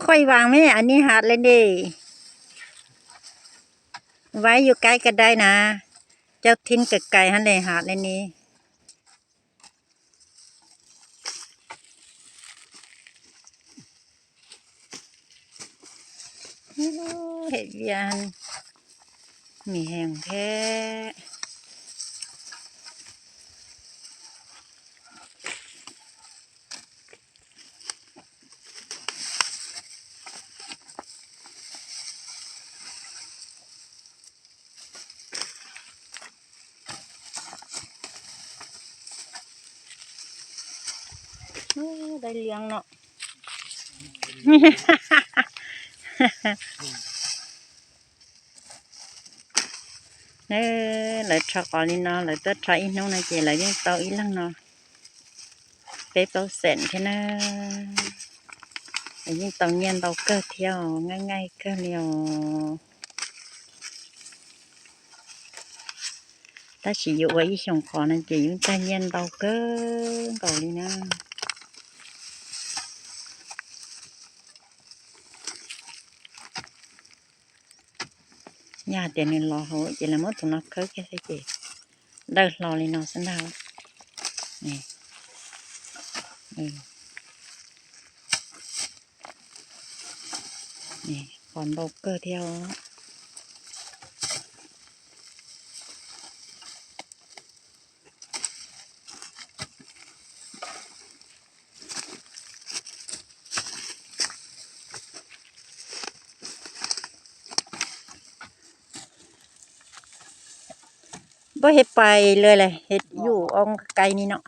Khoij vaas me a ni has le ne. Vaib yus kaib ka dai na, cau thib kawg kais ha le has le ne. Hem vias, mis hees thiab. Dai liab no. Lawv rho qos li no, lawv tuaj rho ib hnub no ces lawv yeej tau ib leeg no peb plaub xees thiab na. Lawv yeej tau nyiaj ntau kawg thiab, nqaij nqaij kawg li os. Tab sis yuav ua ib xyoos qos no ces yeej tag nyiaj ntau kawg nkaus li na. Yog hais tias nws los hauv ces lawv muab tus no khawb kiag xwb ces dawb hlo li no xwb ntag. Qos ntau kawg thiab os. Npawb hev pais lawm, hev yuj o kais ni no.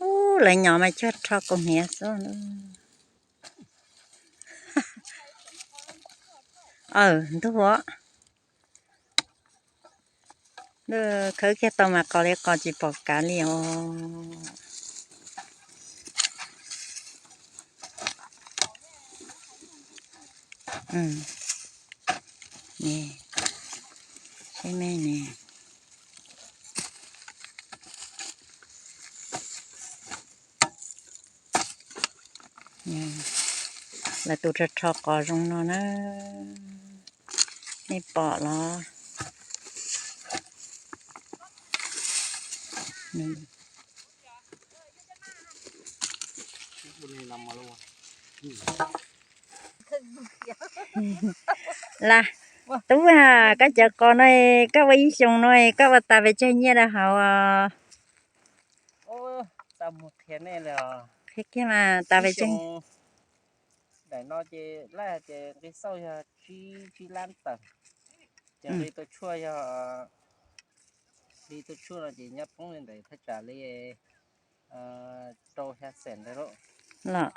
Ub, lawv nyob mas cuag rho kaus hniav xwb. Aw, ntug. Khawb kiag tau mas qos li qos tsis pom kav li os. Saib me ne. Lawv tus rho rho qos zoo no na, nej pom los? Las, tub, koj cov qos no koj ua ib xyoos no koj ua tas pes tsawg nyiaj rau hauv? Qhia kiag mas tas pes tsawg? Daim no ces laij hais tias nqi xauj yog tsib lab tawm, ces nqi tau tshuaj yog, nqi tau tshuaj no ces nyob poob li ntawm thaj tsam li rau xya xees ntawd lauj. Los,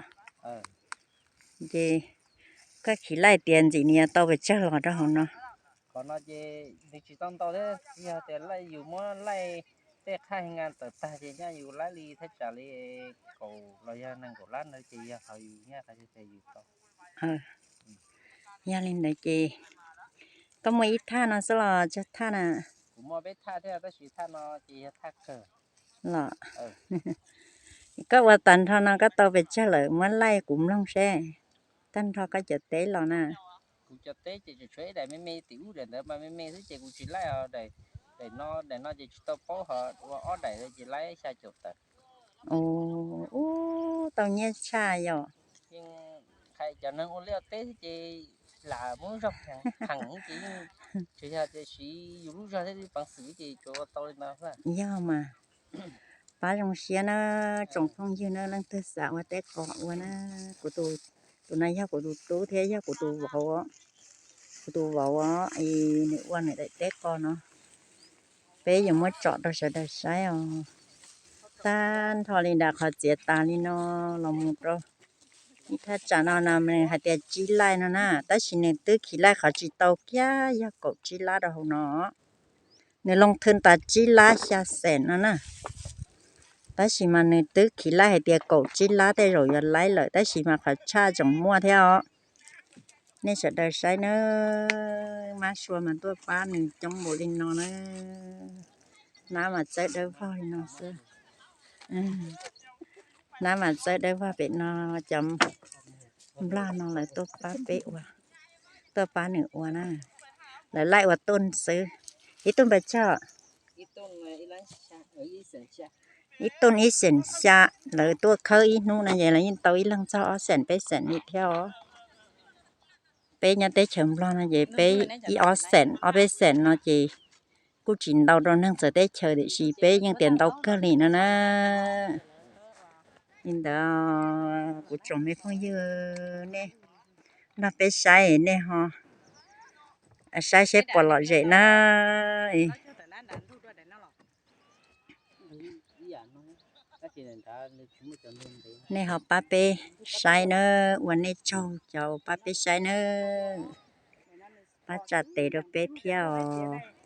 ces koj khiv laij tias ntxim nws yuav tau pes tsawg los rau hauv no? Qhov no ces nws tsis tau ntau thiab, yog tias laij yus muab laij tej qhaj nqa tawm tag ces nyaj yus laij li thaj tsam li kaum los yog nees nkaum lab ntawd ces yog qhov yus nyaj qhov yus tau. Yog li ntawd ces koj muaj ib thaj no xwb los tsawg thaj na? Kuv muaj peb thaj thiab tab sis thaj no ces yog thaj kawg. Los, koj ua tag nrho no koj tau pes tsawg lawm muab laij kuv mloog seb, tag nrho koj cov teb los na? Kuv cov teb ces tseem tshuav ib daim me me tim ub, daim ntawd mas me me xwb ces kuv tsis laij os. Daim no, daim no ces tsis tau paub, ho ua ob daim ces laij xya caum tawm. Ub, tau nyiaj tshaj yom. Yeej hais cov neeg ua liaj ua teb xwb ces lam muab zog pheem ces yeej tsuas yog tias siv yus lub zog thiab peev xwm ces tsuas ua tau li no xwb. Yog mas, pab zoo siab na, tsoom phooj ywg na, leej twg xav ua teb qos ua na. Kuv tus, tus no yog kuv tus tub thiab yog kuv tus vauv, kuv tus vauv os, nws ua nws daim teb qos no. Peb yuav muab tsom rau sawv daws saib os. Tag nrho li nram qhov txiav tas li no los mus rau ib thaj tsam no no nws hais tias tsib laij no na, tab sis nws twb khiv laij qhov tsis tau kiag yog kaum tsib lab rau hauv no. Nws loo thwj tas tsib lab xya xees no na. Tab sis mas nws twb khiv laib hais tias kaum tsib lab tej zaum yuav laib lawm, tab sis mas qhov tshaj tseem muaj thiab os. Nej sawv daws saib nawb, mab sua mas tuaj pab nws coob npaum li no na. Hnab mas txawb dawb vog li no xwb. Hnab mas txawb dawb vog pem no, cov nplog no lawv tuaj pab peb ua, tuaj pab nws ua na. Lawv laij ua tuj xwb. Ib tuj npaum tsawg? Ib tuj ib xees xya. Lawv tuaj khawb ib hnub no ces lawv yeej tau ib leeg txog ob xees peb xees li thiab os. Peb nyob teb chaws nplog no ces peb ib ob xees ob peb xees no ces kuj tsis ntau rau neeg txawv teb chaws tiam sis peb yeej tias ntau kawg li no na. Li ntawd kuv tsoom me phooj ywg, nej nrog peb saib, nej ho saib seb puas lom zem na. Nej ho pab peb saib nawb, ua nej tsaug cov pab peb saib nawb. Pab tsa tes rau peb thiab os.